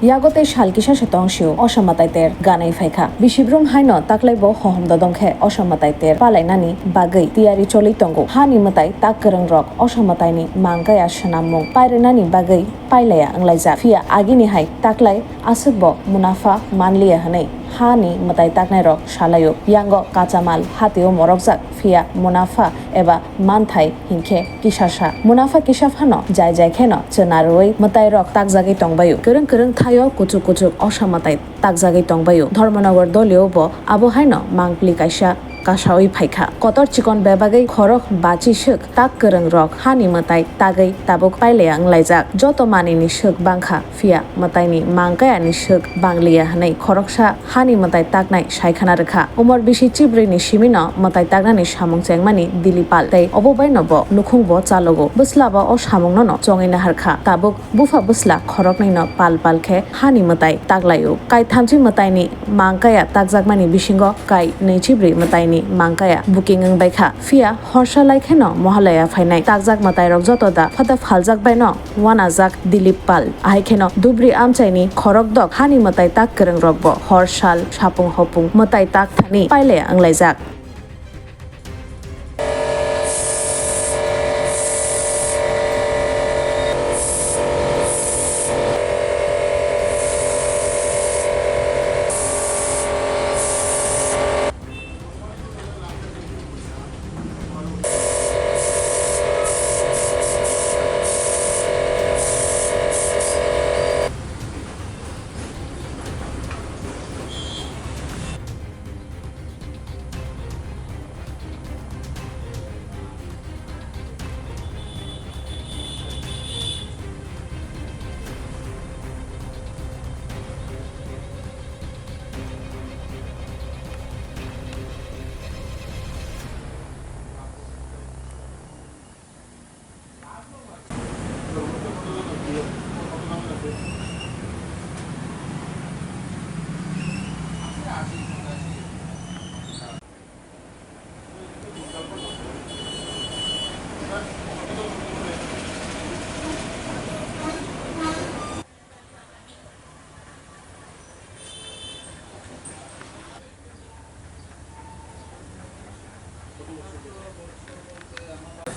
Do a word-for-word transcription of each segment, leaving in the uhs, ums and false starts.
Yago tei sal kisa se tong sio, osa mwtai ter ganai phai kha. Bisi brum haino taklai bo hohom dodong khe osa mwtai ter palainani bagwi tiyari choli tongo. Hani mwtai tak kwrwng rok osa mwtaini mangkaya swnammung pairwnani bagwi pailaya wnglaijak. Phiya agini hai taklai aswk bo munapha manliya hwnwi hani mwtai taknai rok salaio. Yango kachamal hatio morokjak, phiya munapha eba manthai hinkhe kisasa. Munapha kisa phano jai jai kheno chwna rwui mwtairok takjagwi tongbaio. Kwrwng kwrwng thaio kuchuk kuchuk osa mwtai takjagwi tongbaio. Dharmanagar dolio bo abo haino mangpli kaisa kasaui phaikha. Kotor chikon bebagwi khorok bachi swk tak kwrwng rok hani mwtai tagwi tabuk pailaya wnglaijak. Joto manwini swk bangkha, phiya mwtaini mangkayani swk bangliya hwnwi khoroksa hani mwtai taknai saikhana rwkha. Umor bisi chibrwini simino mwtai taknani samung chengmani Dilip Pal tei obo baino bo nukhungbo chalogo. Bwslaba o samungnono chongwi naharkha. Tabuk bupha bwsla khoroknwino pal pal khe hani mwtai taklaio. Kai thamchi mwtaini mangkaya takjakmani bisingo kai nwi chibrwi mwtaini mangkaya booking wngbaikha. Phiya horsa lai kheno Mohalaya phainai takjak mwtairok joto da phada phaljak baino wanajak Dilip Pal. Ahai kheno Dubri amchaini khorokdok hani mwtai tak kwrwngrokbo hor sal sapung hopung mwtai tak thani pailaya wnglaijak.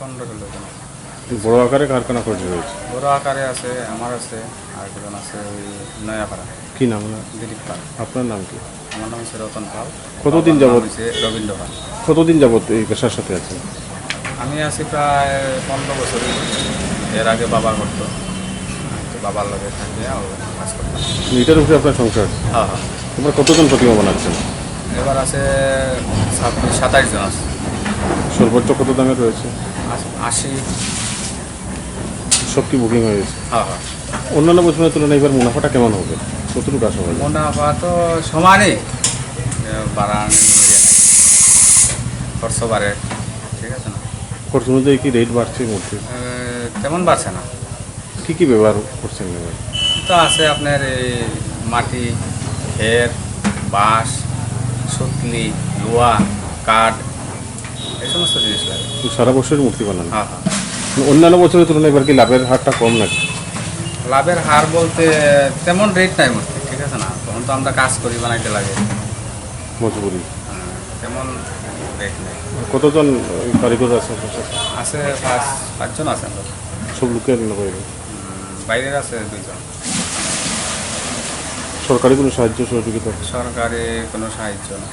পনেরো ষোলো জন। বড় আকারে কারখানা কর্তৃপক্ষ রয়েছে। বড় আকারে আছে, আমার আছে, আর একজন আছে ওই নয়াপাড়া। কি নাম ওনার? দিলীপ পাল। আপনার নাম কি? আমার নাম হচ্ছে রতন পাল। কতদিন বাবার নাম যাবত? হচ্ছে রবীন্দ্র পাল। কতদিন যাবত এই পেশার সাথে আছেন? আমি আছি প্রায় পনেরো বছরই। এর আগে বাবা করতো, তো বাবার লগে থাকিয়া ও কাজ করতাম। এটার উপরে আপনার সংসার? হ্যাঁ, হ্যাঁ। আপনারা কতজন প্রতিমা বানাচ্ছেন? এবার আছে ছাব্বিশ, সাতাইশ জন আছে। সর্বোচ্চ কত দামের রয়েছে? আশ-, আশি। সব কি বুকিং হয়ে গেছে? হ্যাঁ, হ্যাঁ। অন্যান্য বছরের তুলনায় এবার মুনাফাটা কেমন হবে? কতটুকু আশা করা যায়? মুনাফা তো সমানই, এ, বাড়ান, খরচ বাড়ে, ঠিক আছে না? খরচ অনুযায়ী কি রেট বাড়ছে মধ্যে? এ, তেমন বাড়ছে না। কি কি ব্যবহার করছেন এবার? তো আছে আপনার এই মাটি, খের, বাঁশ, সুতলি, লোহা, কাঠ, এই সমস্ত জিনিস লাগে। তো সারা বছরই মূর্তি বানান? হ্যাঁ, হ্যাঁ। মানে অন্যান্য বছরের তুলনায় এবার কি লাভের হারটা কম নাকি? লাভের হার বলতে তেমন রেট নাই মূর্তি, ঠিক আছে না? তখন তো আমরা কাজ করি, বানাইতে লাগে। মজবুরি। হ্যাঁ, তেমন রেট নেই। কতজন কারিগর আছে আপনার সাথে? আছে পাঁচ, পাঁচজন আছে আমরা। সব লোকের না বাইরে? উম, বাইরের আছে দুইজন। সরকারি কোনো সাহায্য সহযোগিতা? সরকারি কোনো সাহায্য না।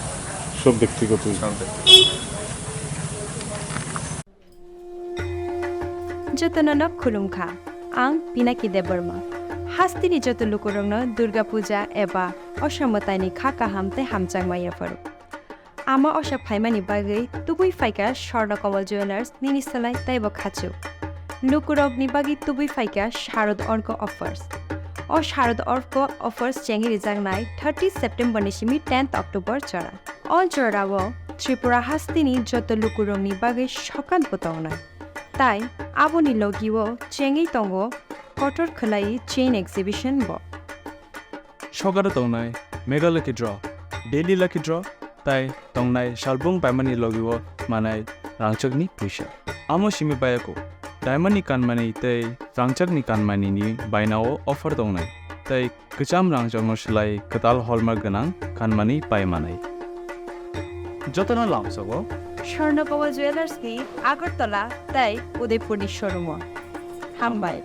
সব ব্যক্তিগতই? সব ব্যক্তিগত। Jotono no khulumkha, ang Pinaki Debbarma. Hasteni joto lukurokno Durga Puja eba Osa Mwtaini kha kaham tei hamjakma yapharo. Ama osa phaimani bagwi tubui phaikha Swarna Kamal Jewellers nini slai teibo khachuk. Lukurokni bagwi tubui phaikha Sharad Orko Offers. O Sharad Orko Offers chengwi rijaknai thirty September ni simi tenth October jora. O jorao Tripura hasteni joto lukurokni bagwi sokat bo tongnai. Tai aboni logio chengwi tongo kotor khwlai chain exhibition bo. Sokaro tongnai Mega Lucky Draw, Daily Lucky Draw tai tongnai salbung paimani logio manai rangchakni puisa. Amo simi bayako, diamond ni kanmani tei rangchakni kanmani ni bainao offer tongnai. tei kwcham rangjokno swlai kwtal hallmark gwnang kanmani pai manai. Jotono lamsogo Swarnapawa Jewellers ni Agartala tei Udaipur ni showroom o. Hambai.